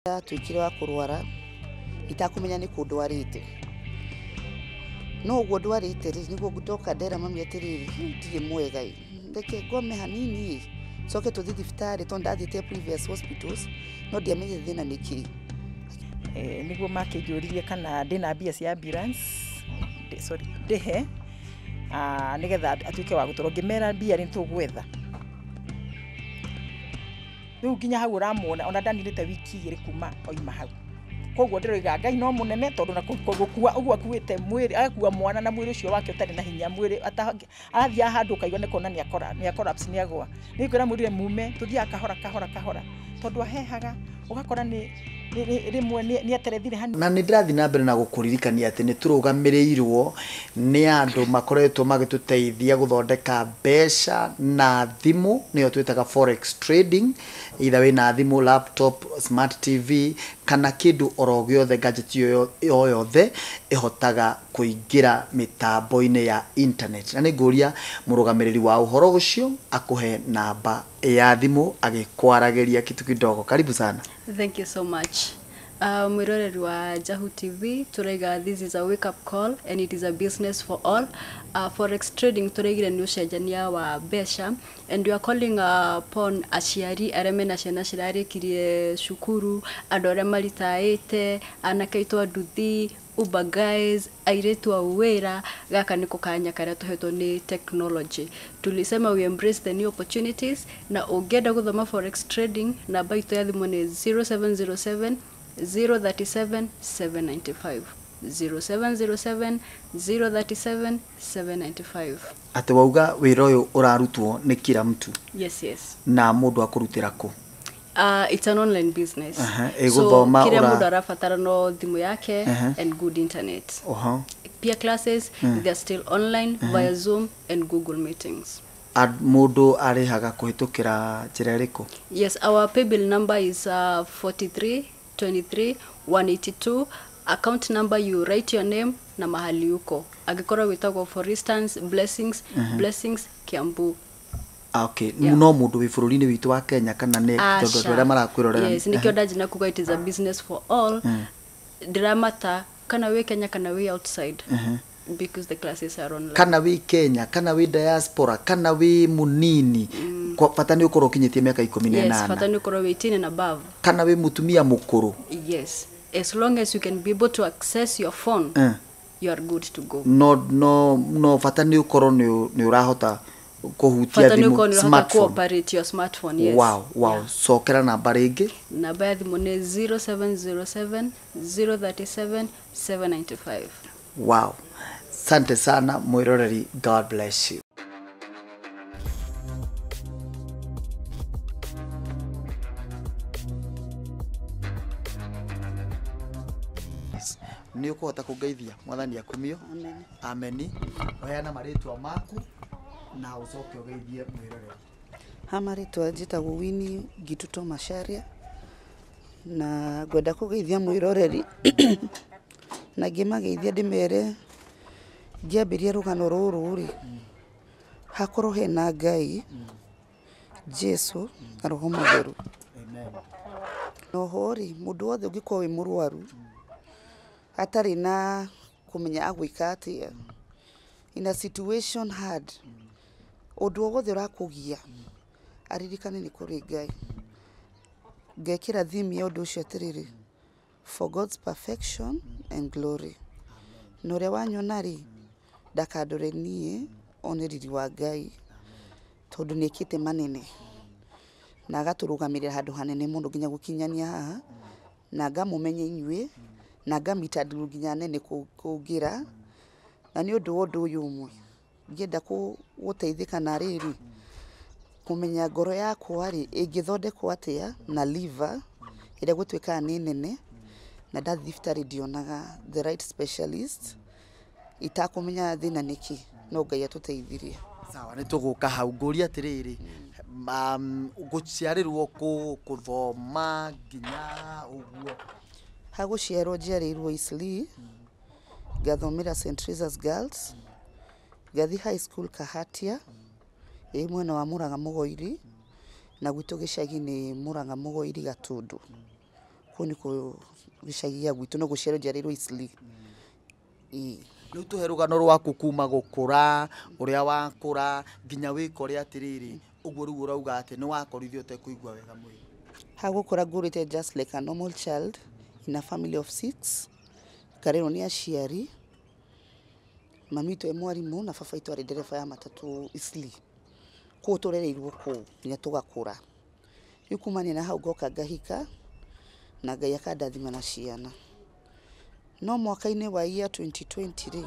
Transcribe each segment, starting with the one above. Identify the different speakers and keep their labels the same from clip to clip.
Speaker 1: Ndatuĩkire wa kũrwara itakũmenya nĩ kũ ndwarĩte. No ũguo ndwarĩte rĩ, nĩguo ndoka ndera mami atĩrĩrĩ, ndirĩ mwega ĩ, reke ngome hanini ĩ, coke tũthiĩ thibitarĩ tondũ ndathiĩte previous hospitals no ndiamenyete thĩna nĩ kĩ.
Speaker 2: Nĩguo makĩnjũririe kana ndĩna mbia cia ambulance, sorry, ndĩhe nĩgetha atuĩke wa gũtwarwo. Ngĩmera mbia nĩ tũgwetha. Rĩu nginya hau ũramuona ona ndaninĩte wiki igĩrĩ kuma oima hau. Koguo ndĩroiga Ngai no mũnene tondũ na gũkua ũguo akuĩte mwĩrĩ, agakua mwana na mwĩrĩ ũcio wake ũtarĩ na hinya, mwĩrĩ arathiaga handũ ũkaigua nĩ kuona nĩ collapse, nĩ agwa. Nĩ ngwĩra mwĩrire mume tũthiaga kahora kahora kahora tondũ ahehaga ũgakora nĩ rĩmwe nĩ aterethire hanini.
Speaker 3: Na nĩ ndĩrathiĩ na mbere na gũkũririkania atĩ nĩ tũrũgamĩrĩirwo nĩ andũ makoretwo magĩtũteithia gũthondeka mbeca na thimũ, nĩyo twĩtaga forex trading. Either wĩna thimũ, laptop, smart TV kana kĩndũ oro gĩothe, gadget o yothe ĩhotaga kũingĩra mĩtambo-inĩ ya internet. Na nĩ ngũria mũrũgamĩrĩri wa ũhoro ũcio akũhe namba ya thimũ agĩkwaragĩria kitu kidogo. Karibu sana.
Speaker 4: Thank you so much. Mwiroreri wa Jahu TV, turaiga this is a wake up call and it is a business for all. Forex trading turaigire ni ucenjania wa mbeca and we are calling upon aciari arĩa mena ciana cirarĩkirie cukuru, andũ arĩa maritaĩte, anake aitũ a nduthi, Uber guys, airĩtu a wĩra. Gaka nĩko kanya karĩa tũhetwo nĩ technology. Tulisema we embrace the new opportunities, na ũngĩenda gũthoma forex trading, namba itũ ya thimũ nĩ 0707 037 795, 0707 037 795.
Speaker 3: Atĩ wauga wĩra ũyũ ũrarutwo nĩ kila mtu?
Speaker 4: Yes, yes.
Speaker 3: Na mũndũ akũrutĩra kũ?
Speaker 4: It's an online business.
Speaker 3: So,
Speaker 4: kila mũndũ arabatara no thimũ yake and good internet. Peer classes, they are still online via Zoom and Google meetings.
Speaker 3: Mũndũ arĩhaga kũhĩtũkĩra njĩra ĩrĩkũ?
Speaker 4: Yes, our paybill number is 43 23 182. Account number, you write your name na mahali uko. Angĩkorwo wĩtagwo for instance Blessings, Blessings Kiambu.
Speaker 3: Okay, yeah. No mũndũ wĩ bũrũri-inĩ witũ wa Kenya kana nĩ tondũ andũ arĩa marakwĩrorera?
Speaker 4: Yes, nĩkĩo ndanjina kuga it is a business for all. Ndiramata kana wĩ Kenya kana wĩ outside. Because the classes are online.
Speaker 3: Kana wĩ Kenya, kana wĩ diaspora, kana wĩ mũnini. Bata nĩ ũkorwo ũkinyĩtie mĩaka 18.
Speaker 4: Yes, bata nĩ ũkorwo wĩ 18 and above.
Speaker 3: Kana wĩ mũtumia mũkũrũ.
Speaker 4: Yes, as long as you can be able to access your phone, you are good to go.
Speaker 3: No, no, no, bata nĩ ũkorwo nĩ ũrahota kũhutia thimũ, smartphone.
Speaker 4: Cooperate your smartphone, yes.
Speaker 3: Wow, wow.
Speaker 4: Yeah.
Speaker 3: Cokera namba rĩngĩ.
Speaker 4: Namba ya thimũ nĩ 0707 037 795.
Speaker 3: Wow. Asante sana mwiroreri. God bless you. Nĩ ũkũhota kũngeithia mwathani akumio.
Speaker 1: Amen.
Speaker 3: Ameni. Ũheana marĩtwa maku na ũcoke ũgeithie mwĩroreri.
Speaker 1: Ha marĩtwa njĩtagwo Winnie Gituto Macharia na ngwenda kũgeithia mwĩroreri na ngĩmageithia ndĩmere ngĩambĩria rũgano rũrũ rĩ, hakorwo hena Ngai, Jesu na Roho Mũtheru.
Speaker 3: Amen.
Speaker 1: Noho rĩ, mũndũ wothe ũngĩkorwo wĩ mũrwaru atarĩ na kũmenya agwĩka atĩa, in a situation hard, ũndũ o wothe ũrakũgia aririkane nĩ kũrĩ Ngai. Ngekĩra theme ya ũndũ ũcio atĩrĩrĩ, for God's perfection and glory. Na ũrĩa wanyona rĩ, ndakandore niĩ one riri wa Ngai, tondũ nĩ ekĩte manene na agatũrũgamĩrĩra handũ hanene mũno nginya gũkinyania haha, na ngamũmenya inyuĩ na ngamita nduru nginya nene kũngĩra. Na nĩ ũndũ wa ũndũ ũyũ ũmwe ngĩenda gũteithĩka na rĩrĩ, kũmenya ngoro yakwa rĩ ĩngĩthondekwo atĩa na liver ĩrĩa gũtuĩkaga nĩ nene, na ndathiĩ thibitarĩ ndionaga the right specialist, itakũmenya thĩna nĩkĩ, no Ngai atũteithirie.
Speaker 3: Sawa, nĩ tũgũka hau. Ngũria atĩrĩrĩ, gũciarĩrwo kũ, gũthoma nginya ũguo?
Speaker 1: Ha gũciarwo njiarĩirwo Eastleigh, ngathomera St Teresa's Girls, ngathiĩ high school Kahatia ĩ mwena wa Murang'a Mũgoiri, na gwitũ gĩcagi nĩ Murang'a Mũgoiri Gatundu. Kũu nĩkuo gĩcagi gĩa gwitũ, no gũciarwo njiarĩirwo Eastleigh. Ĩĩ.
Speaker 3: Rĩu tũhe rũgano rwaku kuma gũkũra, ũrĩa wakũra nginya wĩkore atĩrĩrĩ, ũguo rĩu ũrauga atĩ nĩ wakorire ũtekũigua wega mwĩrĩ.
Speaker 1: Ha gũkũra ngũrĩte just like a normal child in a family of 6. Ngarerwo nĩ aciari, mami witũ e mwarimũ na baba witũ arĩ ndereba ya matatũ Eastleigh. Kũu tũrereirwo kũu nginya tũgakũra. Rĩu kumania na hau ngoka ngahika na Ngai akandathima na ciana. No mwaka-inĩ wa year 2020 rĩ,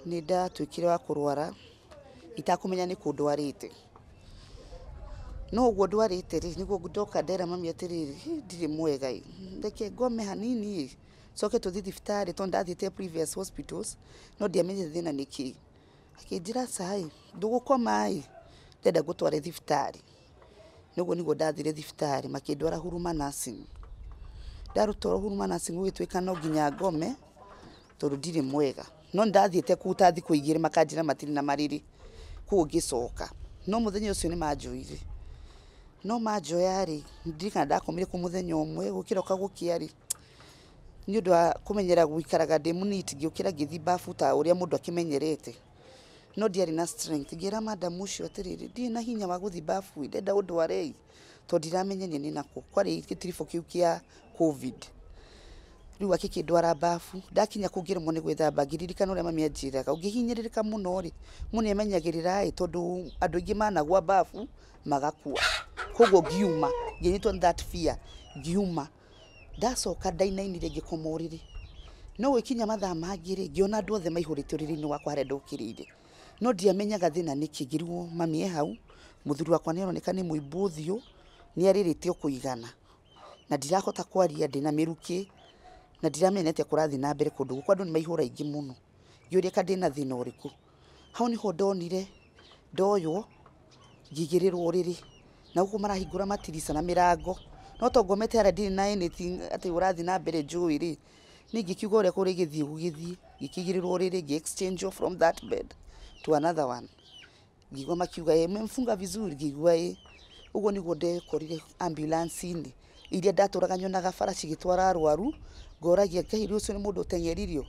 Speaker 1: nĩ ndatuĩkire wa kũrwara itakũmenya nĩ kũ ndwarĩte. No ũguo ndwarĩte rĩ, nĩguo ndoka ndera mami atĩrĩrĩ, "Hĩ, ndirĩ mwega ĩ, reke ngome hanini ĩ, coke tũthiĩ thibitarĩ tondũ ndathiĩte previous hospitals no ndiamenyete thĩna nĩ kĩ." Akĩnjĩra aca ĩ, ndũgũkoma ĩ, ndĩrenda ngũtware thibitarĩ. Nĩguo nĩguo ndathire thibitarĩ makĩndwara Huruma Nursing. Ndarutwo Huruma Nursing gũgĩtuĩka no nginya ngome tondũ ndirĩ mwega. No nĩndathiĩte kũu ta thikũ igĩrĩ makanjĩra matirĩ na marĩrĩ, koguo ngĩcoka. No mũthenya ũcio nĩ manjoire. No manjoya rĩ, ndirikana ndakomire kũu mũthenya ũmwe, gũkĩroka gũkĩa rĩ, nĩ ũndũ wa kũmenyera gũikaraga ndĩ mũniti, ngĩũkĩra ngĩthiĩ bafu ta ũrĩa mũndũ akĩmenyerete. No ndiarĩ na strength, ngĩra madam ũcio atĩrĩrĩ, ndirĩ na hinya wa gũthiĩ bafu, ndĩrenda ũndware ĩ, tondũ ndiramenyania nĩ nakũ. Kwarĩ gĩtiribũ kĩu kĩa COVID. Rĩu agĩkĩndwara bafu, ndakinya kũu ngĩremwo nĩ gwĩthamba, ngĩririkana ũrĩa mami anjĩraga, ũngĩhinyĩrĩrĩka mũno rĩ, mũndũ nĩ amenyagĩrĩra ĩ, tondũ andũ aingĩ managwa bafu magakua. Koguo ngiuma, ngĩnyitwo nĩ that fear, ngiuma. Ndacoka ndainainire ngĩkoma ũrĩrĩ. No gũgĩkinya mathaa mangĩ rĩ, ngĩona andũ othe maihũrĩte ũrĩrĩ-inĩ wakwa harĩa ndokĩrĩire. No ndiamenyaga thĩna nĩkĩ, ngĩrigwo mami e hau, mũthuri wakwa nĩ aroneka nĩ mũimbu ũthiũ, nĩ arĩrĩte o kũigana. Na ndirahota kwaria, ndĩna mĩrukĩ, na ndiramenya nĩatĩa kũrathiĩ na mbere kũndũ gũkũ, andũ nĩ maihũra aingĩ mũno. Ngĩũria ka ndĩna thĩna ũrĩkũ. Hau nĩho ndonire, ndoywo, ngĩigĩrĩrwo ũrĩrĩ. Na gũkũ marahingũra matirica na mĩrango. No to ngomete harĩa ndirĩ na anything atĩ ũrathiĩ na mbere njũĩ rĩ, niĩ ngĩkiuga ũrĩa kũrĩgĩthiĩ gũgĩthiĩ, ngĩkĩigĩrĩrwo ũrĩrĩ, ngĩ exchange from that bed to another one. Ngĩigua makiuga ĩ, mmemfunga vizuri, ngĩigua ĩ. Ũguo nĩguo ndekorire ambulance-inĩ iria ndatũraga nyonaga bara cigĩtwara arwaru, ngoragia Ngai rĩu ũcio nĩ mũndũ ũteng'eririo.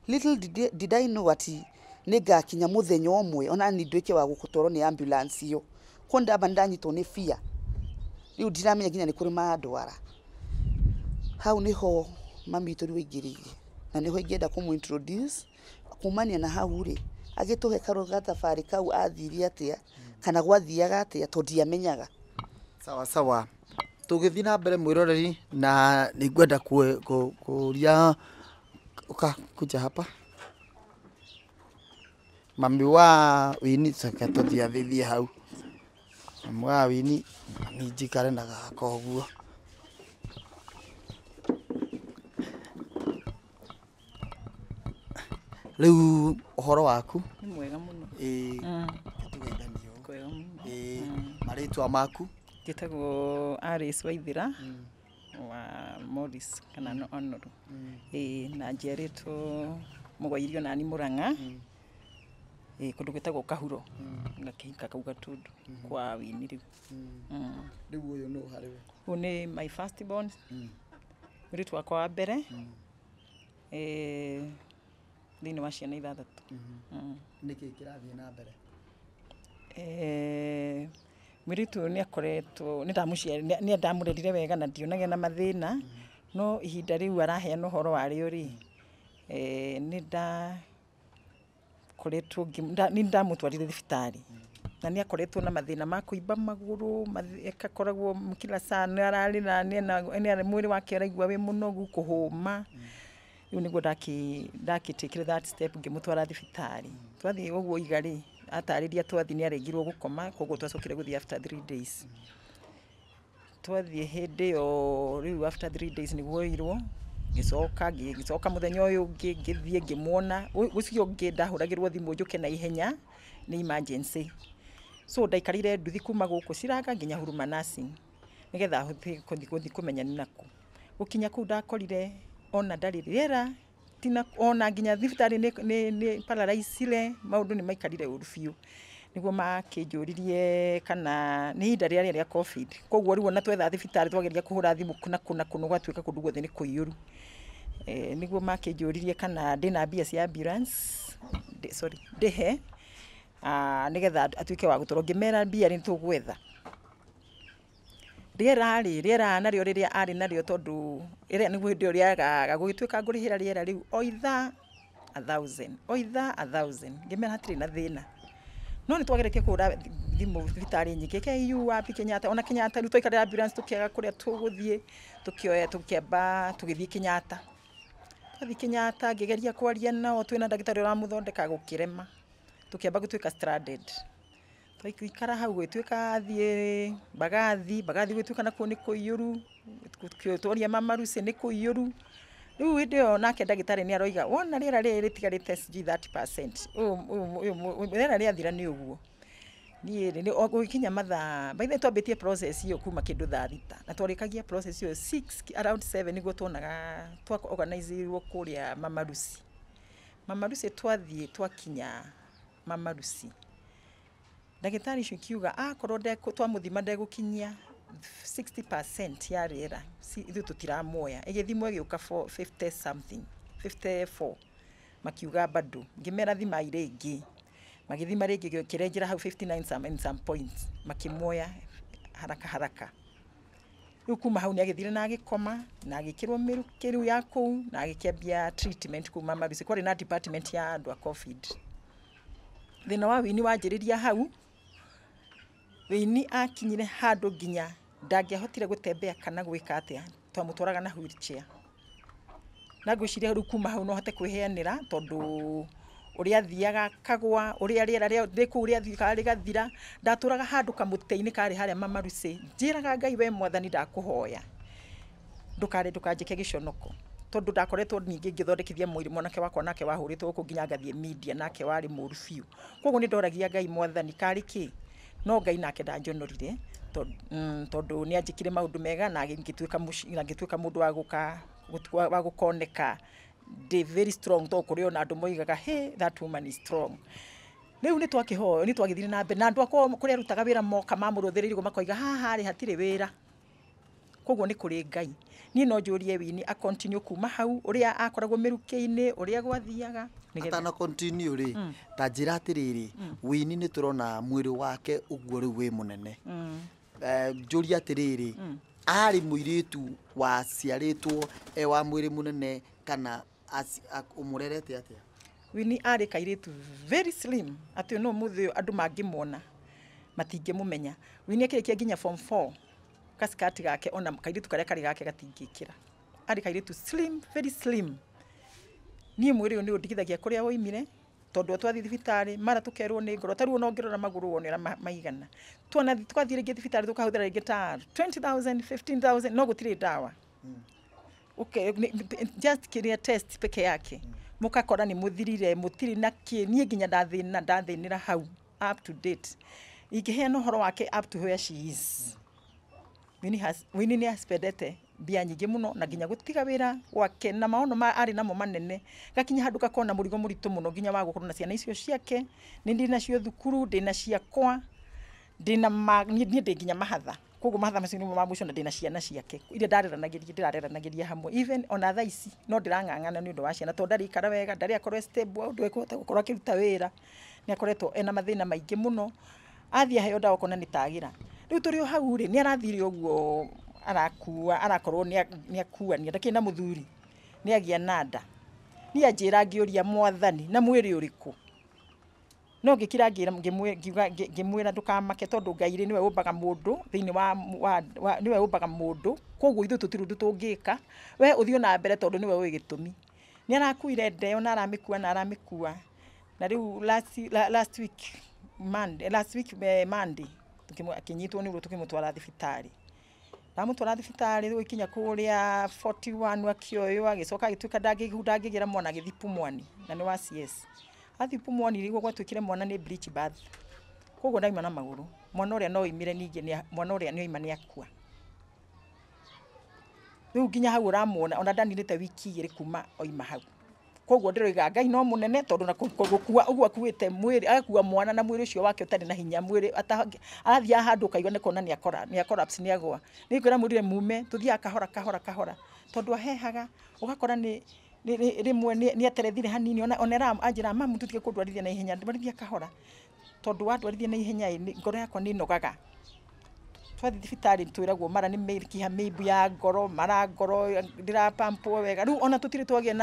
Speaker 1: Little did I know atĩ nĩngakinya mũthenya ũmwe ona niĩ nduĩke wa gũtwarwo nĩ ambulance ĩyo. Kuo ndamba nĩndanyitwo nĩ fear. Rĩu ndiramenya nginya nĩ kũrĩ mandwara. Hau nĩho mami witũ rĩu aingĩrĩire na nĩho ingĩenda kũmũ introduce. Kumania na hau rĩ, agĩtũhe gathabarĩ kau athire atĩa kana gwathiaga atĩa tondũ ndiamenyaga.
Speaker 3: Sawa sawa. Tũgĩthiĩ na mbere mwĩroreri, na nĩ ngwenda kũria ũka kuja hapa. Mami wa Winnie, reke tũthiĩ athiĩ hau. Mami wa Winnie, niĩ njikare na gaka ũguo. Rĩu ũhoro waku?
Speaker 2: Nĩ mwega mũno.
Speaker 3: Ĩĩ. Tũgeithanie ũũ.
Speaker 2: Kwega mũno.
Speaker 3: Ĩĩ. Marĩtwa maku?
Speaker 2: Njĩtagwo Alice Waithira wa Morris kana no Honoru. Ĩĩ, na njiarĩtwo Mũgwairio nani Mũrang'a. Ĩĩ, kũndũ gwĩtagwo Kahuro. Ngakĩhika kau Gatundu kwa Winnie rĩu.
Speaker 3: Rĩu ũyũ nũ harĩ we?
Speaker 2: Ũyũ nĩ my first born. Mũirĩtu wakwa wa mbere. Thĩinĩ wa ciana ithathatũ.
Speaker 3: Nĩkĩ kĩrathiĩ na mbere?
Speaker 2: Mũirĩtu ũyũ nĩ akoretwo, nĩ ndamũrerire wega na ndionagĩa na mathĩna, no ihinda rĩu araheana ũhoro warĩo rĩ, nĩ ndakoretwo nĩ ndamũtwarire thibitarĩ. Na nĩ akoretwo na mathĩna ma kũimba magũrũ, agakoragwo kila saa nĩ ararĩra, mwĩrĩ wake araigua wĩ mũnogu, kũhũma. Rĩu nĩguo ndakĩtĩkire that step ngĩmũtwara thibitarĩ. Twathiĩ ũguo iga rĩ, atarĩria twathiĩ nĩ aregirwo gũkoma, koguo twacokire gũthiĩ after 3 days. Twathiĩ hĩndĩ ĩyo rĩu after 3 days nĩguo oirwo, ngĩcoka mũthenya ũyũ ũngĩ ngĩthiĩ ngĩmuona. Ũcio ũngĩ ndahũragĩrwo thimũ njũke na ihenya nĩ emergency. So ndaikarire nduthi kuma gũkũ Ciranga nginya Huruma Nursing nĩgetha hote gũthiĩ kũmenya nĩ nakũ. Gũkinya kũu ndakorire ona ndarĩ rĩera, tina ona nginya thibitarĩ nĩ paralyzire, maũndũ nĩ maikarire ũru biũ. Nĩguo makĩnjũririe kana nĩ ihinda rĩarĩa rĩa COVID, koguo rĩu ona twetha thibitarĩ twageria kũhũra thimũ na kũ na kũ gwatuĩka kũndũ guothe nĩ kũiyũru. Nĩguo makĩnjũririe kana ndĩna mbia cia ambulance, sorry, ndĩhe nĩgetha atuĩke wa gũtwarwo. Ngĩmera mbia nĩ tũgwetha. Rĩera rĩ, rĩera narĩo rĩrĩa arĩ narĩo, tondũ rĩera nĩguo hĩndĩ ĩyo rĩagaga, gũgĩtuĩka ngũrĩhĩra rĩera rĩu o ithaa 1,000, o ithaa 1,000. Ngĩmera hatirĩ na thĩna, no nĩ twageretie kũhũra thimũ thibitarĩ nyingĩ, KU wapi, Kenyatta, ona Kenyatta. Rĩu twaikarĩra ambulance tũkĩaga kũrĩa tũgũthiĩ, tũkĩoya tũkĩamba tũgĩthiĩ Kenyatta. Twathiĩ Kenyatta, ngĩgeria kwaria nao, twĩna ndagĩtarĩ ũramũthondeka, gũkĩrema, tũkĩamba gũtuĩka stranded. Twaikara hau, gũgĩtuĩka athiĩ Mbagathi. Mbagathi gũgĩtuĩka nakuo nĩ kũiyũru. Tworia Mama Lucy, nĩ kũiyũru. Rĩu hĩndĩ ĩyo nake ndagĩtarĩ nĩ aroiga, wona rĩera rĩrĩ rĩtigarĩte sijui 30%, ũyũ rĩera rĩathira nĩ ũguo. Niĩ rĩ, gũgĩkinya mathaa, by the way, twambĩtie process ĩyo kuma kĩndũ thaa 6, na twarĩkagia process ĩyo 6, around 7 nĩguo tuonaga twa organize-irwo kũrĩa Mama Lucy. Mama Lucy twathiĩ, twakinya Mama Lucy, ndagĩtarĩ icio ikiuga akorwo twamũthima ndegũkinyia 60% ya rĩera, ithuĩ tũtiramuoya. Ĩgĩthimwo ĩgĩũka 50 something, 54. Makiuga bado. Ngĩmera thimai rĩngĩ. Magĩthima rĩngĩ, kĩrenjera hau 59 some and some points, makĩmuoya haraka haraka. Rĩu kuma hau nĩ agĩthire na agĩkoma na agĩkĩrwo mĩrukĩ rĩu ya kũu na agĩkĩambia treatment kũu Mama Lucy. Kwarĩ na department ya andũ a COVID. Thĩna wa Wini wanjĩrĩria hau. Wini akinyire handũ nginya ndangĩahotire gũtembea kana gwĩka atĩa, twamũtwaraga na wheelchair. Na ngwĩciria rĩu kuma hau no hote kwĩheanĩra, tondũ ũrĩa athiaga akagwa, ũrĩa rĩera rĩ kũu rĩathiaga rĩgathira. Ndatũraga handũ kamũtĩ-inĩ karĩ harĩa Mama Lucy, njĩraga Ngai, "We Mwathani, ndakũhoya ndũkarĩ ndũkanjĩke gĩconoko," tondũ ndakoretwo ningĩ ngĩthondekithia mwĩrĩ mwanake wakwa nake wahũrĩtwo gũkũ nginya ngathiĩ media nake warĩ mũru biũ. Koguo nĩ ndoragia Ngai, "Mwathani, karĩ kĩ?" No Ngai nake ndanjonorire, tondũ nĩ anjĩkire maũndũ mega na ngĩtuĩka na ngĩtuĩka mũndũ wa gũka wa gũkoneka ndĩ very strong, tondũ kũrĩ ona andũ moigaga, "Hey, that woman is strong." Rĩu nĩ twakĩhoyo, nĩ twagĩthire na mbere na andũ akwa kũrĩa arutaga wĩra moka mamũrũthĩrĩirie, makoiga haha rĩ hatirĩ wĩra. Koguo nĩ kũrĩ Ngai. Niĩ no njũrie Wini a continue kuma hau ũrĩa akoragwo mĩrukĩ-inĩ, ũrĩa gwathiaga nĩgetha
Speaker 3: Atana continue rĩ, ta njĩra atĩrĩrĩ, Wini nĩ tũrona mwĩrĩ wake ũguo rĩu wĩ mũnene. Njũrie atĩrĩrĩ, arĩ mũirĩtu waciarĩtwo e wa mwĩrĩ mũnene kana ũmũrerete atĩa?
Speaker 2: Wini arĩ kairĩtu very slim, atĩ no ũmũthĩ ũyũ andũ mangĩmuona matingĩmũmenya. Wini akĩrĩkia nginya form 4, kasikati gake ona kairĩtu karĩa karĩ gake gatingĩkĩra. Arĩ kairĩtu slim, very slim. Niĩ mwĩrĩ ũyũ nĩ ũndigithagia kũrĩa woimire, tondũ twathiĩ thibitarĩ mara tũkerwo nĩ ngoro. Ta rĩu ona ũngĩrora magũrũ wone ũrĩa maigana. Tuona twathiĩ rĩngĩ thibitarĩ tũkahũthĩra rĩngĩ ta 20,000, 15,000, no gũtirĩ ndawa. Okay, just kĩrĩa test peke yake, mũgakora nĩ mũthirire, mũtirĩ na kĩ. Niĩ nginya ndathĩna, ndathĩnĩra hau up to date. Ingĩheana ũhoro wake up to where she is. Winnie nĩ aspendete mbia nyingĩ mũno na nginya gũtiga wĩra gwake na maono ma arĩ namo manene, gakinya handũ gakona mũrigo mũritũ mũno nginya wa gũkorwo na ciana icio ciake. Nĩ ndĩ nacio thukuru, ndĩ na ciakwa, ndĩna ma niĩ ndĩ nginya mahatha. Koguo mahatha macio nĩmo ma mũico, na ndĩna ciana ciake iria ndareranagĩria, ndĩrareranagĩria hamwe. Even ona thaa ici no ndĩrang'ang'ana nĩ ũndũ wa ciana, tondũ ndarĩ ikara wega, ndarĩ akorwo e stable ũndũ ekũhota gũkorwo akĩruta wĩra. Nĩ akoretwo ena mathĩna maingĩ mũno. Athiĩ aheo ndawa ũkona nĩ tagĩra. Rĩu tũrĩ o hau rĩ, nĩ arathire ũguo arakua, arakorwo nĩ akuania, ndakĩrĩ na mũthuri, nĩ agĩa na nda. Niĩ anjĩra, ngĩũria, "Mwathani, na mwĩrĩ ũrĩkũ?" No ngĩkira, ngiuga, ngĩmwĩra, "Ndũkamake, tondũ Ngai rĩ, nĩwe ũmbaga mũndũ thĩinĩ wa nĩwe ũmbaga mũndũ. Koguo ithuĩ tũtirĩ ũndũ tũngĩka, we ũthiĩ na mbere, tondũ nĩwe ũĩ gĩtũmi." Nĩ arakuire nda ĩyo na aramĩkua na aramĩkua, na rĩu last week Monday, last week Monday akĩnyitwo nĩ ruo, tũkĩmũtwara thibitarĩ. Ndamũtwara thibitarĩ, gũgĩkinya kũrĩa 41 akĩoywo, agĩcoka agĩtuĩka ndangĩgĩra mwana, agĩthiĩ Pumwani na nĩ wa CS. Athiĩ Pumwani nĩguo gwatuĩkire mwana nĩ breech birth, koguo ndaima na magũrũ. Mwana ũrĩa no oimire, ningĩ mwana ũrĩa nĩ oima nĩ akua. Rĩu nginya hau ũramuona ona ndaninĩte wiki 2 kuma oima hau. Koguo ndĩroiga Ngai no mũnene tondũ na gũkua ũguo akuĩte mwĩrĩ agakua mwana na mwĩrĩ ũcio wake ũtarĩ na hinya mwĩrĩ arathiaga handũ ũkaigua nĩ kuona nĩ collapse nĩ agwa. Nĩ ngwĩra mũrire mume tũthiaga kahora kahora kahora tondũ ahehaga ũgakora nĩ rĩmwe nĩ aterethire hanini ona anjĩra mamu tũtige kũndwarithia na ihenya ndwarithia kahora tondũ wandwarithia na ihenya ngoro yakwa nĩ ĩnogaga. Twathiĩ thibitarĩ twĩragwo mara nĩ mĩkiha mĩimbu ya ngoro mara ngoro ndĩrapampwo wega rĩu ona tũtirĩ twagĩa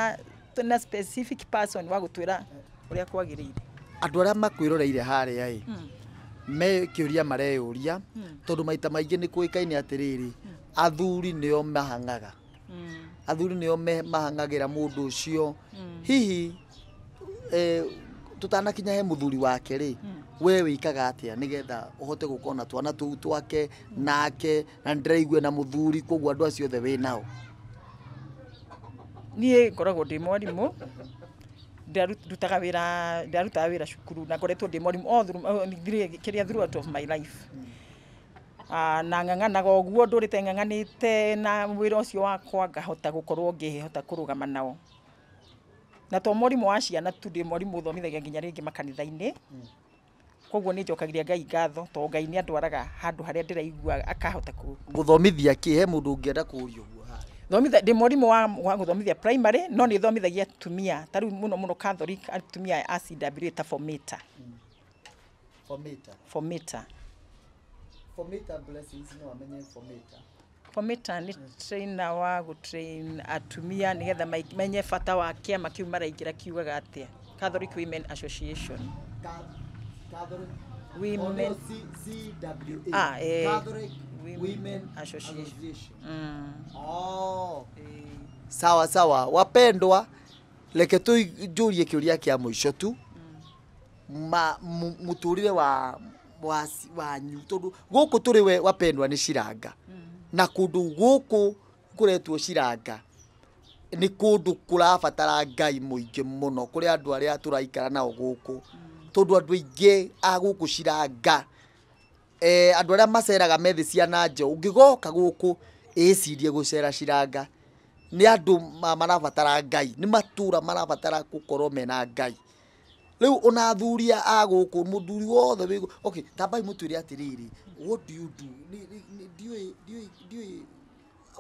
Speaker 2: na specific person wa gũtwĩra ũrĩa kwagĩrĩire.
Speaker 3: Andũ arĩa makwĩroreire harĩa ĩ me kĩũria mareyũria tondũ maita maingĩ nĩ kũĩkaine atĩrĩrĩ athuri nĩo mahang'aga athuri nĩo mahang'agĩra mũndũ ũcio hihi tũtanakinya he mũthuri wake rĩ we wĩkaga atĩa nĩgetha ũhote gũkorwo na twana tũu twake nake na ndĩraigue na mũthuri koguo andũ acio othe wĩ nao?
Speaker 2: Niĩ ngoragwo ndĩ mwarimũ ndarutaga wĩra cukuru na ngoretwo ndĩ mwarimũ all through kĩrĩa throughout of my life. Na ng'ang'anaga ũguo ndũrĩte ng'ang'anĩte na wĩra ũcio wakwa ngahota gũkorwo ngĩhota kũrũgama nao. Na to mwarimũ wa ciana tu ndĩ mwarimũ ũthomithagia nginya rĩngĩ makanitha-inĩ. Koguo nĩ njokagĩria Ngai ngatho tondũ Ngai nĩ andwaraga handũ harĩa ndĩraigua akahota
Speaker 3: gũthomithia kĩ he mũndũ ũngĩenda kũũria ũguo haha?
Speaker 2: Thomithia ndĩ mwarimũ wa gũthomithia primary no nĩ thomithagia atumia ta rĩu mũno mũno Catholic atumia a CWA ta formator.
Speaker 3: Formator.
Speaker 2: Formator.
Speaker 3: Formator blessings no amenye formator.
Speaker 2: Formator nĩ trainer wa gũtrain atumia nĩgetha menye bata wa kĩama kĩu maraingĩra kiugaga atĩa. Catholic Women Association.
Speaker 3: Catholic
Speaker 2: Women
Speaker 3: CWA. Catholic Women Association. Oh. Sawa sawa wapendwa, reke tũnjũrie kĩũria kĩa mũico tu. Mũtũrĩre wa wanyu tondũ gũkũ tũrĩ we wapendwa nĩ Ciranga na kũndũ gũkũ kũretwo Ciranga nĩ kũndũ kũrabatara Ngai mũingĩ mũno kũrĩ andũ arĩa tũraikara nao gũkũ tondũ andũ aingĩ a gũkũ Ciranga andũ arĩa maceraga methi cia na nja ũngĩgoka gũkũ ĩcirie gũcera Ciranga nĩ andũ marabatara Ngai nĩ matũra marabatara gũkorwo mena Ngai. Rĩu ona athuri a gũkũ mũthuri wothe wĩ okay tambai mũtwĩre atĩrĩrĩ what do you do ndiũĩ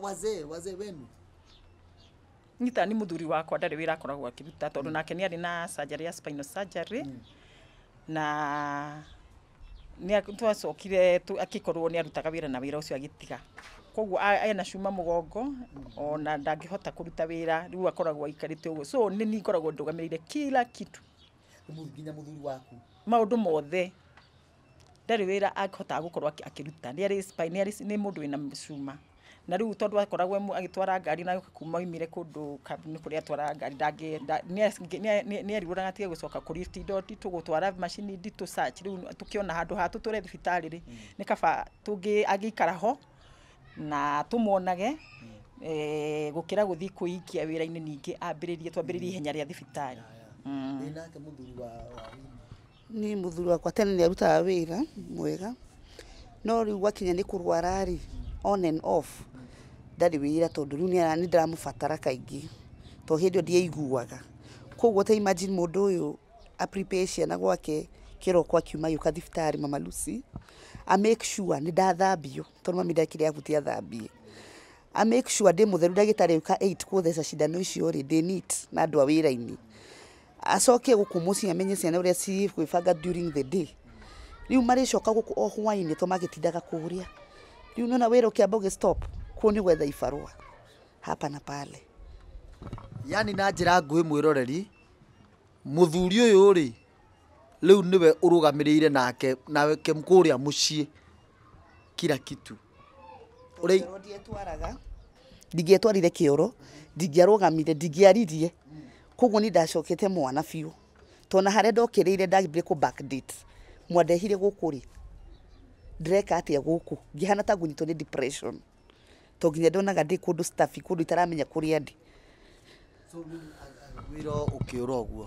Speaker 3: wazee wenu?
Speaker 2: Nyita nĩ mũthuri wakwa ndarĩ wĩra akoragwo akĩruta tondũ nake nĩ arĩ na surgery ya spinal surgery na nĩ twacokire akĩkorwo nĩ arutaga wĩra na wĩra ũcio agĩtiga koguo ena cuma mũgongo ona ndangĩhota kũruta wĩra rĩu akoragwo aikarĩte ũguo so nĩ niĩ ngoragwo ndũgamĩrĩire kila kitu
Speaker 3: nginya mũthuri waku
Speaker 2: maũndũ mothe ndarĩ wĩra ahotaga gũkorwo akĩruta nĩ arĩ spine nĩ mũndũ wĩna cuma na rĩu tondũ akoragwo agĩtwara ngari na kuma oimire kũndũ kambuni kũrĩa atwaraga ngari nĩ erigũraga atige gũcoka kũlift indo nditũ gũtwara macini nditũ search rĩu tũkĩona handũ ha tũtware thibitarĩ rĩ nĩ kaba angĩikara ho na tũmuonage gũkĩra gũthiĩ kwĩikia wĩra-inĩ ningĩ ambĩrĩrie twambĩrĩrie ihenya rĩa thibitarĩ.
Speaker 3: Nake mũthuri wa
Speaker 1: Ni mũthuri wakwa tene nĩ arutaga wĩra mwega no rĩu gwakinya nĩ kũrwara rĩ on and off ndarĩ wĩra tondũ rĩu nĩ ndĩramũbatara kaingĩ tondũ hĩndĩ ĩyo ndiaiguaga koguo ta imagine mũndũ ũyũ a prepare ciana gwake kĩroko akiuma gĩũka thibitarĩ Mama Lucy a make sure nĩ ndathambio tondũ mami ndakĩrĩ abutie athambie a make sure ndĩ mũtheru ndagĩtarĩ ũka 8 kũtheca cindano icio rĩ ndĩ neat na andũ a wĩra-inĩ acoke gũkũ mũciĩ amenye ciana ũrĩa cigwĩbanga during the day rĩu marĩcoka gũkũ o hwaĩ-inĩ to magĩtindaga kũrĩa rĩu nĩwona wĩra ũkĩamba ũgĩ stop kũu nĩ gwetha ibarũa hapa na pale.
Speaker 3: Yani na njĩra nguhĩ mwĩroreri mũthuri ũyũ rĩ rĩu nĩwe ũrũgamĩrĩire nake nake kũrĩa mũciĩ kila kitu.
Speaker 1: Ũrĩa ndingĩetwarire kĩoro ndingĩarũgamire ndingĩaririe koguo nĩ ndacokete mwana biũ tondũ harĩa ndokĩrĩire ndambire kũ backdate mwandehire gũkũ rĩ ndĩreka atĩa gũkũ ngĩhana ta ngũnyitwo nĩ depression to nginya ndonaga ndĩ kũndũ staff kũndũ itaramenya kũrĩa ndĩ.
Speaker 3: So wĩra ũkĩũra ũguo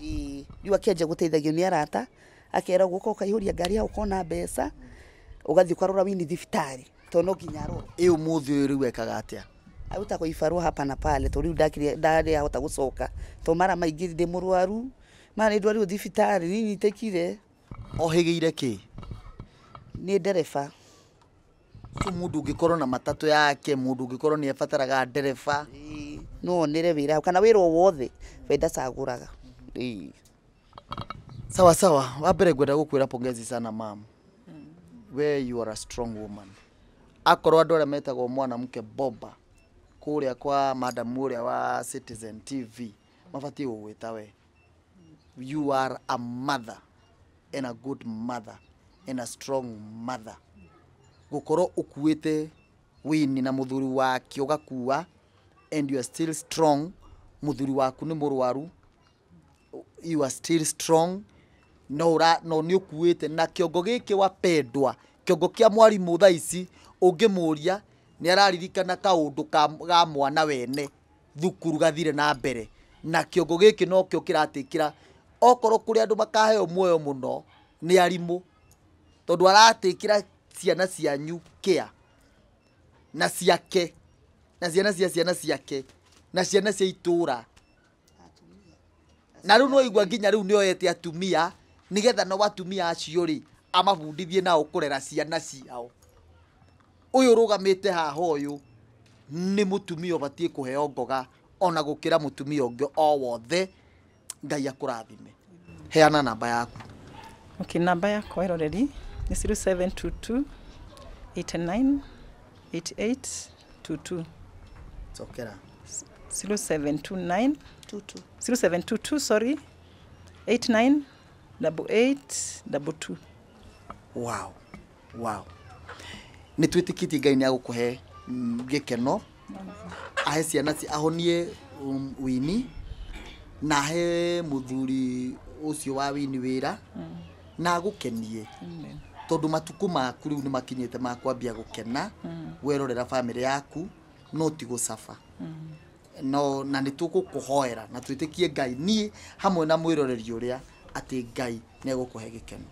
Speaker 1: rĩu akĩanjia gũteithagio nĩ arata akerwo gũka ũkaihũria ngari hau ũkona mbeca ũgathiĩ ũkarora wini thibitarĩ tondũ no nginya arorwo.
Speaker 3: Ĩ ũmũthĩ ũyũ rĩu ekaga atĩa?
Speaker 1: Arutagwo ibarũa hapa na pale tondũ rĩu ndarĩ ahota gũcoka tondũ mara maingĩ ndĩ mũrwaru, mara nĩ ndwarirwo thibitarĩ niĩ nyitĩkire.
Speaker 3: Ohĩgĩire kĩ?
Speaker 1: Nĩ ndereba.
Speaker 3: So mũndũ ũngĩkorwo na matatũ yake, mũndũ ũngĩkorwo nĩ abataraga ndereba.
Speaker 1: Ĩĩ, no onere wĩra hau kana wĩra o wothe we ndacagũraga. Ĩĩ.
Speaker 3: Sawa sawa, wa mbere ngwenda gũkwĩra pongezi sana mam. We you are a strong woman. Akorwo andũ arĩa metagwo mwanamke bomba kũrĩa kwa madam ũrĩa wa Citizen TV mabatiĩ gũgwĩta we. You are a mother and a good mother and a strong mother. Gũkorwo ũkuĩte Winnie na mũthuri wake ũgakua and you are still strong. Mũthuri waku nĩ mũrwaru, you are still strong. No ura no nĩ ũkuĩte na kĩongo gĩkĩ wapendwa, kĩongo kĩa mwarimũ thaa ici ũngĩmũria nĩ araririkana kaũndũ ga mwana wene thukuru gathire na mbere, na kĩongo gĩkĩ nokĩo kĩratĩkĩra okorwo kũrĩ andũ makaheo muoyo mũno nĩ arimũ, tondũ aratĩkĩra ciana cianyu kĩa na ciake na ciana cia ciana ciake na ciana cia itũra, na rĩu no igua nginya rĩu nĩ oyete atumia nĩgetha no atumia acio rĩ amabundithie nao kũrera ciana ciao. Ũyũ ũrũgamĩte haha ũyũ nĩ mũtumia ũbatiĩ kũheo ngoga ona gũkĩra mũtumia ũngĩ o wothe. Ngai akũrathime. Heana namba yaku.
Speaker 2: Okay, namba yakwa ĩroreri nĩ 0722 89 88 22.
Speaker 3: Cokera.
Speaker 2: 0729
Speaker 1: 22.
Speaker 2: 0722 sorry 89 88 22.
Speaker 3: Wow. Wow. Nĩ twĩtĩkĩtie Ngai nĩ agũkũhe gĩkeno, ahe ciana ahonie Winnie na ahe mũthuri ũcio wa Winnie wĩra na agũkenie, tondũ matukũ maku rĩu nĩ makinyĩte ma kwambia gũkena. Werorera bamĩrĩ yaku no ti gũcaba. No na nĩ tũgũkũhoera na twĩtĩkie Ngai niĩ hamwe na mwĩroreri ũrĩa atĩ Ngai nĩ egũkũhe gĩkeno.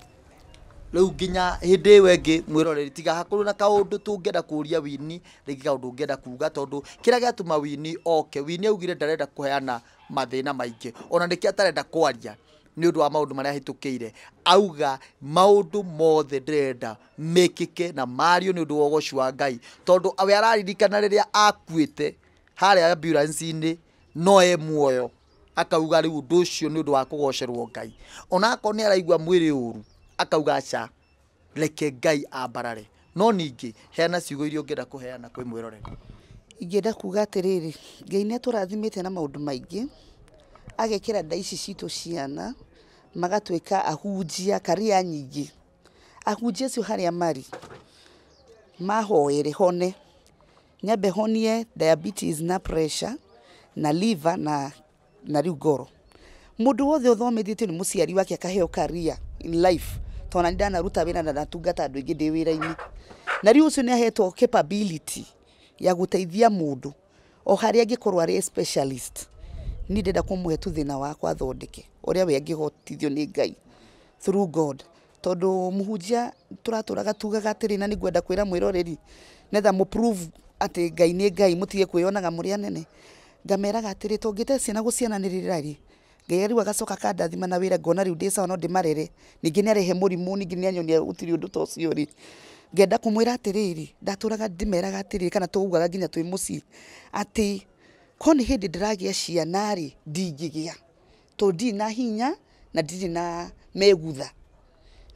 Speaker 3: Rĩu nginya hĩndĩ ĩyo ĩngĩ mwĩroreri tiga hakorwo na kaũndũ tũngĩenda kũria Winnie, rĩngĩ kaũndũ ũngĩenda kuga, tondũ kĩrĩa gĩatũma Winnie oke, Winnie augire ndarenda kũheana mathĩna maingĩ, ona nĩkĩo atarenda kwaria nĩ ũndũ wa maũndũ marĩa ahĩtũkĩire. Auga maũndũ mothe ndĩrenda mekĩke na mario nĩ ũndũ wa ũgoci wa Ngai, tondũ we araririkana rĩrĩa akuĩte harĩa ambulance-inĩ no e muoyo, akauga rĩu ũndũ ũcio nĩ ũndũ wa kũgocerwo Ngai. Ona akorwo nĩ araigua mwĩrĩ ũru akauga aca, reke Ngai ambarare. No ningĩ heana ciugo iria ũngĩenda kũheana kwĩ mwĩroreri.
Speaker 1: Ingĩenda kuga atĩrĩrĩ, Ngai nĩ atũrathimĩte na maũndũ maingĩ, agekĩra nda ici citũ ciana magatuĩka ahunjia karia nyingĩ. Ahunjia acio harĩa marĩ mahoere hone, nyambe honie diabetes na pressure na liver na rĩu ngoro. Mũndũ wothe ũthomithĩtio nĩ mũciari wake akaheo career in life, tondũ nĩ ndanaruta wĩra na ndatungata andũ aingĩ ndĩ wĩra-inĩ, na rĩu ũcio nĩ ahetwo capability ya gũteithia mũndũ o harĩa angĩkorwo arĩ specialist. Niĩ ndĩrenda kũmũhe tu thĩna wakwa athondeke ũrĩa we angĩhotithio nĩ Ngai through God, tondũ mũhunjia tũratũraga tugaga atĩrĩ, na nĩngwenda kwĩra mwĩroreri netha mũ prove atĩ Ngai nĩ Ngai, mũtige kwĩyonaga mũrĩ anene. Ngameraga atĩrĩ, tũngĩte ciana gũciananĩrĩra rĩ, Ngai rĩu agacoka akandathima na wĩra, ngona rĩu ndĩ sawa no ndĩmarere, ningĩ nĩ arehe mũrimũ, ningĩ nĩ anyonia gũtirĩ ũndũ ta ũcio rĩ, ngenda kũmwĩra atĩrĩrĩ, ndatũraga ndĩmeraga atĩrĩrĩ, kana tũugaga nginya twĩ mũciĩ atĩ ko nĩ hĩndĩ ndĩragĩa ciana rĩ, ndingĩgĩa tondũ ndirĩ na hinya na ndirĩ na megutha.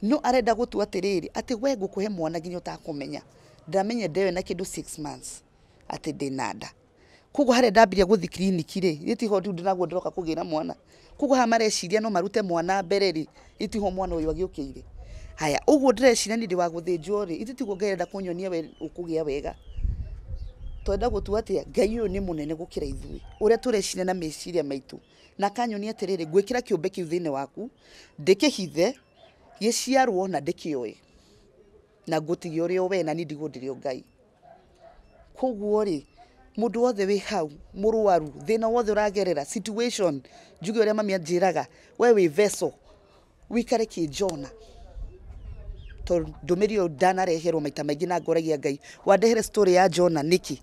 Speaker 1: No arenda gũtua atĩrĩrĩ, atĩ we ngũkũhe mwana nginya ũtakũmenya. Ndamenye ndewe na kĩndũ 6 months atĩ ndĩna nda. Koguo harĩa ndambirie gũthiĩ kiriniki rĩ, gĩtiho rĩu ndĩraguo ndĩroka kũgĩra mwana. Koguo haha mareciria no marute mwana mbere rĩ, itiho mwana ũyũ agĩũkĩire. Haya, ũguo ndĩreciria nĩ ndĩ wa gũthĩnjwo rĩ, ithe tiguo Ngai arenda kũnyonia we ũkũgĩa wega. Twenda gũtua atĩa, Ngai ũyũ nĩ mũnene gũkĩra ithuĩ, ũrĩa tũreciria na meciria maitũ. Na akanyonia atĩrĩrĩ, ngwĩkĩra kĩũmbe kĩu thĩinĩ waku, ndĩkĩhithe, gĩciarwo na ndĩkĩoe, na ngũtige ũrĩ o we na niĩ ndigwo ndĩrĩ o Ngai. Koguo rĩ, mũndũ wothe wĩ hau mũrwaru, thĩna wothe ũragerera, situation, njuge ũrĩa mami anjĩraga, we wĩ vessel, wĩikare kĩnjona. Tondũ ndũmĩrĩri ĩyo ndanareherwo maita maingĩ na ngoragia Ngai, wandehere story ya Jona nĩkĩ?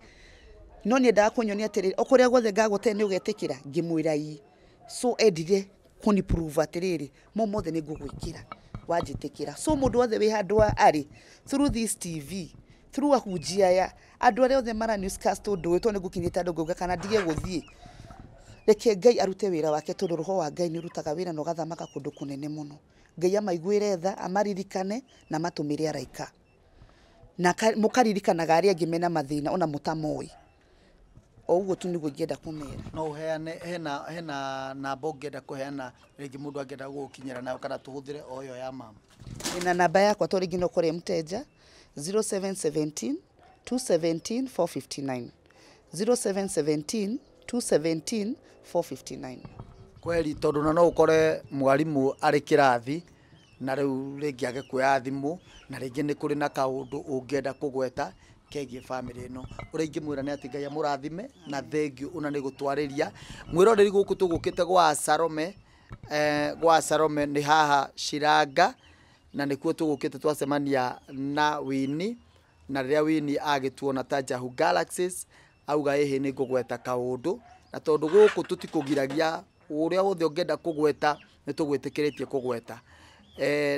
Speaker 1: No niendaga kũnyonia atĩrĩrĩ, o kũrĩa guothe ngagũte nĩ ũgetĩkĩra, ngĩmwĩra ii. So endire kũni prove atĩrĩrĩ, mau mothe nĩ ngũgwĩkĩra wanjĩtĩkĩra. So mũndũ wothe wĩ handũ arĩ through this TV, through ahunjia aya, andũ arĩa othe mara newscast ũndũ ũyũ, tondũ nĩ ngũkinyĩte andũ ngauga kana ndige gũthiĩ, reke Ngai arute wĩra wake, tondũ roho wa Ngai nĩ ũrutaga wĩra na ũgathamaka kũndũ kũnene mũno. Ngai amaiguĩre tha, amaririkane na matũmĩre araika, na mũkaririkanaga arĩa angĩ mena mathĩna ona mũtamoĩ. O ũguo tu nĩguo ingĩenda kũmera.
Speaker 3: No ũheane, hena namba ũngĩenda kũheana rĩngĩ mũndũ angĩenda gũgũkinyĩra nayo, kana tũhũthĩre o ĩyo ya mama?
Speaker 1: Ndĩna namba yakwa to rĩngĩ no ũkore mteja, 0717 217 459, 0717 217 459.
Speaker 3: Kweri, tondũ na no ũkore mwarimũ arĩ kĩrathi na rĩu rĩngĩ age kuoya thimũ, na rĩngĩ nĩ kũrĩ na kaũndũ ũngĩenda kũgweta kegiĩ bamĩrĩ ĩno. Ũrĩa ingĩmwĩra nĩ atĩ Ngai amũrathime na thengiũ ona nĩ gũtwarĩria. Mwĩroreri gũkũ tũgũkĩte gwa Salome, gwa Salome nĩ haha Ciranga, na nĩkuo tũgũkĩte twacemania na Winnie, na rĩrĩa Winnie agĩtuona ta Jahu Galaxies auga ĩhĩ nĩ ngũgweta kaũndũ, na tondũ gũkũ tũtikũgiragia ũrĩa wothe ũngĩenda kũgweta nĩ tũgwĩtĩkĩrĩtie kũgweta,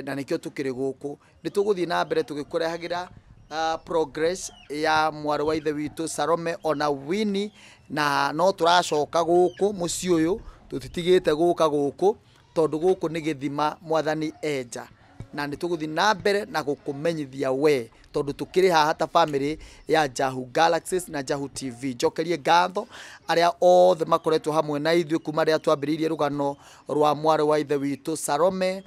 Speaker 3: na nĩkĩo tũkĩrĩ gũkũ. Nĩ tũgũthiĩ na mbere tũgĩkũrehagĩra progress ya mwarĩ wa ithe witũ Salome ona Winnie, na no tũracoka gũkũ mũciĩ ũyũ, tũtitigĩte gũka gũkũ tondũ gũkũ nĩ gĩthima mwathani enja, na nĩ tũgũthiĩ na mbere na gũkũmenyithia we, tondũ tũkĩrĩ haha ta bamĩrĩ ya Jahu Galaxies na Jahu TV. Njokerie ngatho arĩa othe makoretwo hamwe na ithuĩ kuma rĩrĩa twambĩrĩirie rũgano rwa mwarĩ wa ithe witũ Salome,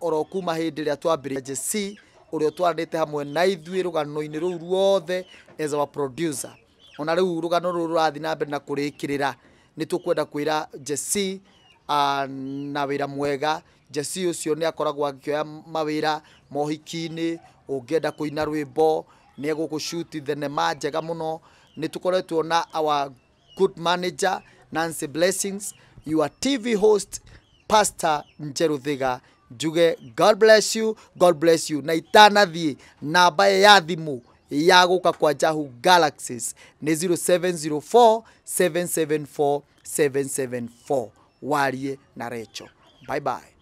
Speaker 3: oro kuma hĩndĩ ĩrĩa twambĩrĩirie JC ũrĩa twaranĩte hamwe na ithuĩ rũgano-inĩ rũu ruothe as our producer. Ona rĩu rũgano rũrũ rũrathiĩ na mbere na kũrĩkĩrĩra, nĩ tũkwenda kwĩra JC na wĩra mwega. JC ũcio nĩ akoragwo akĩoya mawĩra mohiki-inĩ, ũngĩenda kũina rwĩmbo nĩ egũgũshoot thenema njega mũno. Nĩ tũkoretwo na our good manager Nancy Blessings, your TV host Pastor Njeru Thiga. Njuge God bless you, God bless you. Na itanathiĩ, namba ya thimũ ya gũka kwa Jahu Galaxies nĩ 0704 774 774. Warie na Rachel. Bye bye.